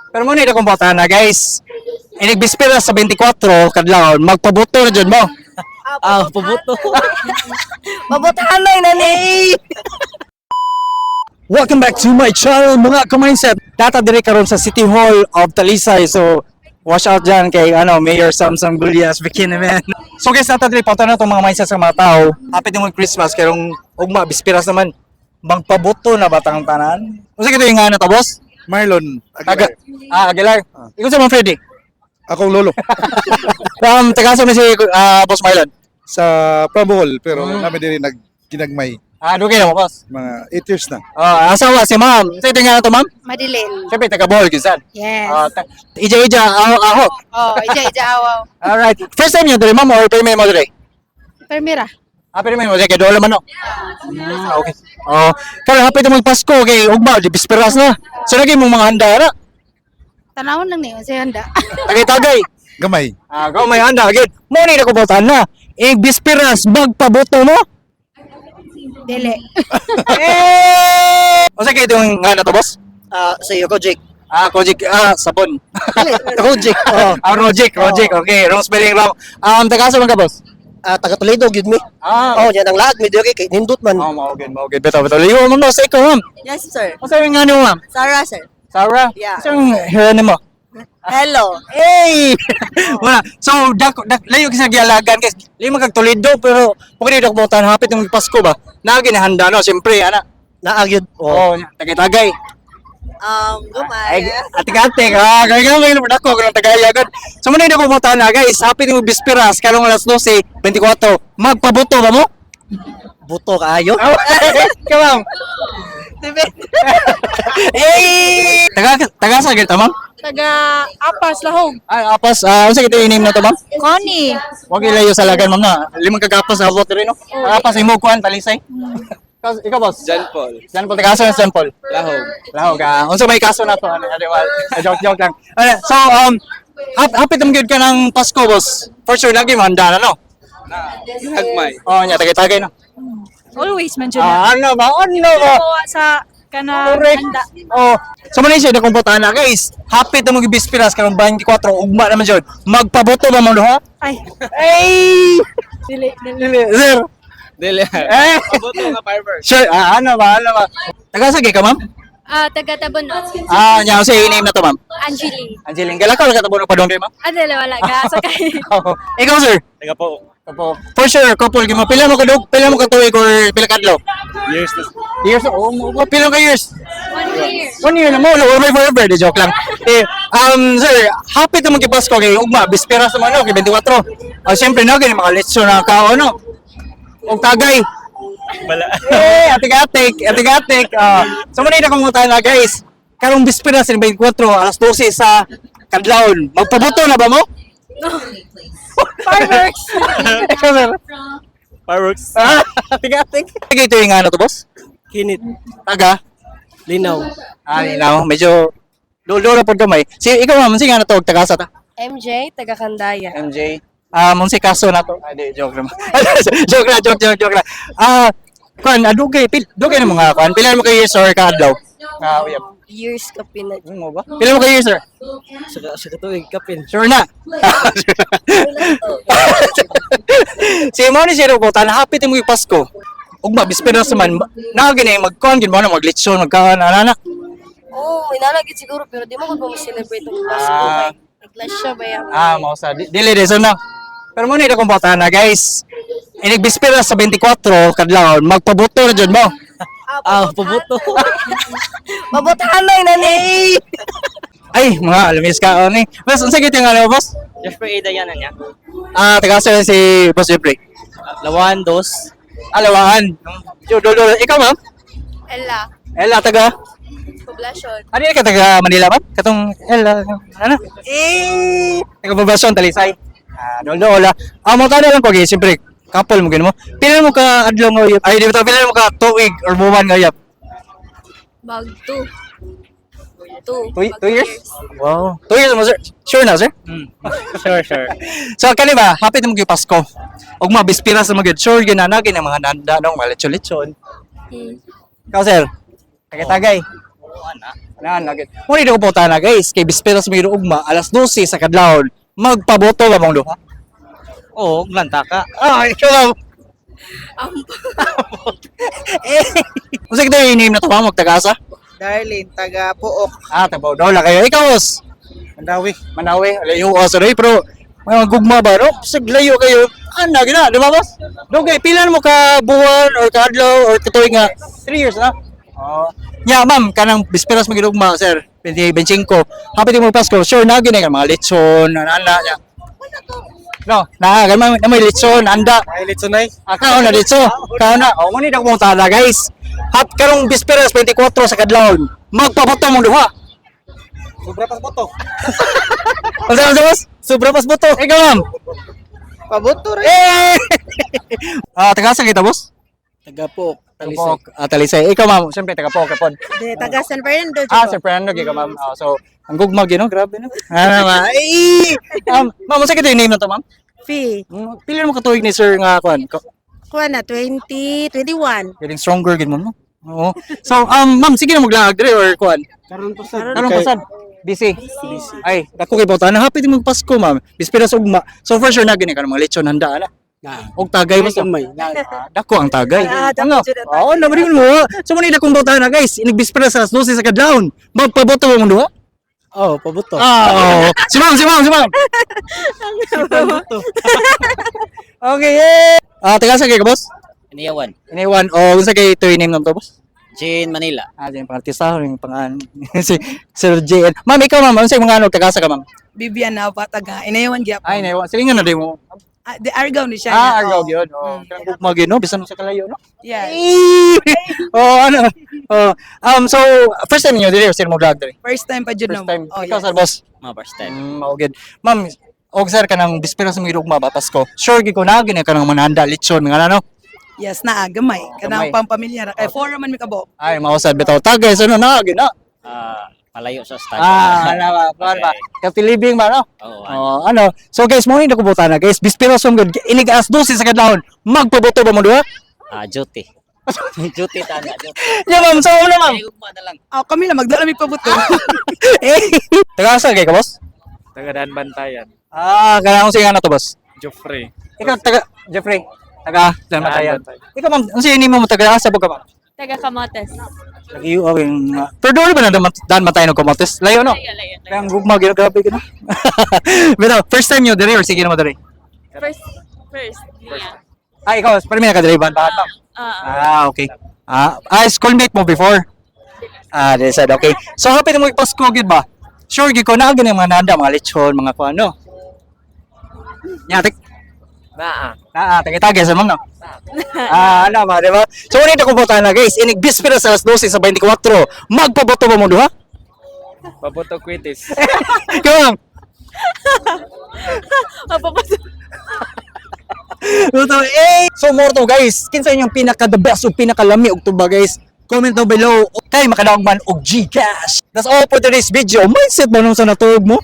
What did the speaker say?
Pero mao ni akong na, guys. Inig bispira sa 24 kadlawon, magpabuto na jud mo. Ah, pabuto. Pabotahan na yun, nani. Welcome back to my channel, mga ka-mindset. Data diri karon sa City Hall of Talisay. So, watch out dyan kay ano, Mayor Samsung Gullas Bikini Man. So guys, data diri pauta na itong mga mindset sa mga tao. Happy mo Christmas karong ugma bispiras naman. Magpabuto na batang tanan. Unsa kito yung ano to, boss? Marlon Aga Aguilar. Ah, Aguilar. Ikaw sa Ma'am Freddy. Akong lolo. Taga sa si Boss Marlon. Sa Prabohol, pero namin din nagginagmay Ah, dugay na mo, boss. mga 8 years na. Ah, asawa si Ma'am. Sa ito nga to, Ma'am? Madeline. Siyempre taga Bohol kinsan. Yes. Ah, ija ija aho aho. Oh, ija ija awaw. Alright. First time niyo diri, ma'am, or pero may mo diri? Permira. Ah, pero may mo diri kay dolo man no. Okay. Oh, karon hapit na magpasko kay ugma di bisperas na. So lagi mong mga handa ra. Tanawon lang niyo si handa. Tagay-tagay. Gamay. Ah, go may handa agad. Mo ni ko na. Eh bisperas magpaboto mo. Dili. Eh! Unsa kay itong nga na to, boss? Ah, sa iyo ko, Jake. Ah, Kojik, ah, sabon. Ako, Jake. Oh. Ah, Rojik, Rojik. Okay, wrong spelling, wrong. Taga asa man ka, boss? Ah, taga Toledo gyud mi. Ah, Oh, yan ang lahat mi diri kay nindot man. Oh, mao gud, mao gud. Beto, beto. Liyo mo no sa ikaw, ma'am. Yes, sir. Unsa yung nga nimo, ma'am? Sarah, sir. Sarah? Yeah. Unsa yung hair nimo? Hello. Hey! Wala. So, dak, dak, layo kasi gialagan guys. Layo man kag Toledo pero kung dili ko tan hapit ng Pasko ba. Naa ginahanda no, siyempre ana. Naa gyud. Oh. Oh, tagay-tagay. Gumay. Ay, atik-atik. Ah, kaya nga may dako ko ng tagay agad. So mo na ko na, guys, hapit ng bispiras karong alas 12:24. Magpabuto ba mo? Buto kaayo. Ka, ma'am. Hey! Taga taga sa gyud ta, ma'am? Taga Apas Lahog. Ay, apas, ah, unsa kita name na to, ma'am? Connie. Wag ilayo sa lagan, ma'am na. Limang kagapas abot diri no. Apas imo kuan Talisay. Ikaw, boss. John Paul. John Paul, taga asa John Paul? Lahog. Lahog ka. Unsa may kaso na to? Ano, ano, ano, joke joke lang. Ano, so hapit naman gyud ka ng Pasko, boss. For sure lagi mo handa na no. Hagmay. Oh, nya tagay-tagay no. Always man dyan. Ah, ano ba? Ano ba? Kuha sa kana Correct. handa. Oh, so man siya nakong na, guys. Hapit na mga bispiras karong 24 ugma naman jud. Magpaboto ba mo duha? Ay, Ay! dili, dili. Dili, sir. Dili. Eh. Pabuto nga fireworks. Sure, ah, ano ba? Ano ba? Taga sa ka, ma'am? Ah, taga Tabono. Ah, nya unsay name na to, ma'am? Angeline. Angeline, gala ka wala ka tabono pa doon, ma'am? Ah, dala wala ka. Sakay. Oo. Ikaw, sir? Taga po. Apo. For sure, couple gyud mo. Pila mo ka dog? Pila mo ka tuig or pila ka adlaw? Years na. Years. Oh, mo pila ka years? One year. One year na mo, wala may forever, di joke lang. Eh, sir, happy to magkipasko kay ugma, bispera sa mga no, kay 24. Ah, siyempre na gani mga lechon na kao no. Og tagay. Wala. Eh, atik-atik, atik-atik. Ah, so muna na kung na, guys. Karong bispera sa 24 alas 12 sa kadlawon. Magpabuto na ba mo? Fireworks. Ikaw, sir. Fireworks. Ah, atik-atik. Sige, ito yung ano to, boss? Kinit. Taga. Linaw. Ah, linaw. Medyo dulo na pod gamay. Si ikaw, ma'am, sige ano to, taga sa ta. MJ, taga Kandaya. MJ. Ah, um, unsay kaso na to? Ah, di, joke naman. Joke na, joke, joke, joke na. Ah, kuan, adugay, pil, dugay na mga kuan. Pila mo kay years or kaadlaw? Ah, uyab. Years ka pinag. Mo ba? Pila mo kay years, sir? Sa katuig kapin. Sure na. Si mo ni Sir ko tan hapit mo yung Pasko. Ugma bisperas naman na gini magkuan gid mo na maglitsyon magkaan ana. Oh, inalagit siguro pero di mo ko mo celebrate ang Pasko Ah. kay iglesia ba yan? Ah, mao sa dili di so na. Pero mo ni akong na, guys. Inig bisperas sa 24 kadlawon magpabuto na jud mo. Ah, pabuto. Pabotahan na yun, nani. Ay, mga alamis ka ani. Boss, unsa gyud yung ano, boss? Jeffrey A. Diana niya. Ah, taga sa si Boss Jeffrey. Lawan dos. Alawaan. Yo, do, do. Ikaw, ma'am? Ella. Ella, taga? Poblasyon. Ano yun ka, taga Manila, ma'am? Katong Ella, ano? Eh, taga Poblasyon, Talisay. Ah, dol, dol. Ah, mo tanda lang ko, guys. Siyempre, couple mo, gano'n mo. Pila mo ka adlaw nga uyab? Ay, di ba to? Pila mo ka tuig or buwan nga uyab? Bag two. Two. Two, Bag 2 years? Wow. 2 years mo, sir? Sure na, sir? Sure, sure. So, kani ba, happy na magyud Pasko. Ug mabispira sa magyud. Sure, gyud na, na, mga nanda, no, mga lechon-lechon. Ikaw, sir? Tagay-tagay. Naan lagi. Mo ni ko na, guys, kay bisperas may ugma alas 12 sa kadlawon. Magpaboto ba mong duha? Oo, glanta ka. Ah, ikaw, ma'am. Eh, unsa kita yung name na to, ma'am? Magtagasa? Darlene, taga Pook. Ah, tabaw daw lang kayo. Ikaw, boss. Mandawi. Manawi, layo ka sa pero mga gugma ba, no? Sig layo kayo. Ana, gina, di ba, boss? Dugay, pila na mo ka buwan or ka adlaw or katuig nga? 3 years na? Oh. Nya, ma'am, kanang bisperas magigugma, sir. 20, 25. Happy din mo Pasko. Sure na gini ka mga lechon, ana nya. No, na gamay na may lechon, anda. Ay, litson ay. Ah, kaon na dito. Kaon na. Oh, mo ni mong tala, guys. Hap karong bisperas 24 sa kadlawon. Magpaboto mong duha. Sobra pas boto. Unsa unsa, boss? Sobra pas boto. Ikaw, ma'am. Paboto rin. Eh! Ah, taga sa kita, boss? Taga Pook. Talisay. Taga-Pook. Ah, Talisay. Ikaw, ma'am, siyempre taga Pook pod. Di, taga San Fernando. Ah, Sir Fernando gyud ka, ma'am. Ah, so, ang gugma gyud, no? Grabe, no? Ah, ma. Eh! Ma'am, unsa kita yung name na to, ma'am? Fee. Pila mo katuig ni sir nga kuan? Kuha na, 20, 21. Getting stronger gyud mo, no? Oo. So, ma'am, sige na maglaag dire or kuan? Karon pa sad. Karon pa sad. Busy. Busy. Ay, dako kay bawtan. Happy din magpasko, ma'am. Bisperas ugma. So for sure na gini ka mga lechon handa na. Na. Og tagay ba sa Gamay. Na. Ah, dako ang tagay. Ah, dako Ano? jud ang tagay. Oo, naman mo. So mo ni dakong bawtan na, guys. Inigbispera sa alas 12 sa kadlawon. Magpaboto mo mong duha? Oo, pabuto. Ah, oo. Si ma'am, si ma'am, si ma'am. Okay, yeah. Ah, taga sa kay ka, boss? Iniyawan. Iniwan. Oh, unsa kay ito name ng to, boss? Jane Manila. Ah, yung pang-artista, yung pang si Sir JN. Ma'am, ikaw, ma'am, unsa yung mga ano, taga sa ka, ma'am? Bibian na pa taga Inayawan gyapon. Ay, naiwan. Silingan na din mo. Ah, di Argao ni siya. Ah, Argao gyud. Oh, kanang gugma gyud, no? Bisan sa kalayo, no? Yeah. Eh! Oh, ano? Oh, so first time niyo diri or sino mo vlog diri? First time pa jud First time. Oh, Ikaw yes. sir, boss. Mga first time. Mao gyud. Ma'am, og sir kanang bispera sa mga ugma ba Pasko. Sure gyud ko na gini kanang mananda lechon nga ano. Yes, naa gamay. Gamay. Kanang pampamilya ra kay four man mi kabo. Ay, mao sad bitaw tagay sa no na gyud na. Ah, malayo sa start. Ah, ano ba? Kuan ba? Healthy living ba, no? Oo, ano. Oh, ano? So guys, mo ni nakubutan na, guys. Bispera sa mga inig alas 12 sa kadlawon. Magpaboto ba mo duha? Ah, duty. Duty tana, duty. Yeah, ma'am. So, ano, ma'am? Ay, ugma na lang. Oh, kami lang magdala mi pabuto. Eh, taga sa kay ka, boss? Taga Daan Bantayan. Ah, kanang sige na to, boss. Joffrey. Ikaw, taga, Jeffrey, taga, Daan Bantayan. Bantayan. Ikaw, ma'am, ang sino mo, taga asa ba ka, ma'am? Taga Camotes. Lagi okay. Pero doon ba na Daan Bantayan ng Camotes? Layo, no? Layo, layo, Kaya ang gugma, gino, grabe, gino. Pero, first time nyo, dire, or sige naman, dire? First, first. Yeah. Ah, ikaw, pero may nakadire ba? Bakit, ma'am? Ah, Ah, okay. Ah, schoolmate mo before? Ah, this side, okay. So, happy na mo Pasko, gid ba? Sure, gid ko na, gid mga nanda, mga lechon, mga kuano. Nya, tik. Naa. Ah, tagay-tagay sa mga, no? Ah, ano ba, di ba? So, ulit ako po na, guys. Inig bispera sa alas 12 sa 24. Magpaboto ba mo duha? Paboto Quitis. Ikaw, ma'am. Mapapato. Luto, eh! So, more to, guys. Kinsa inyong pinaka the best o pinakalami og tuba, guys? Comment down below. Kay makadaog man og GCash. That's all for today's video. Mindset mo nung sa natuog mo.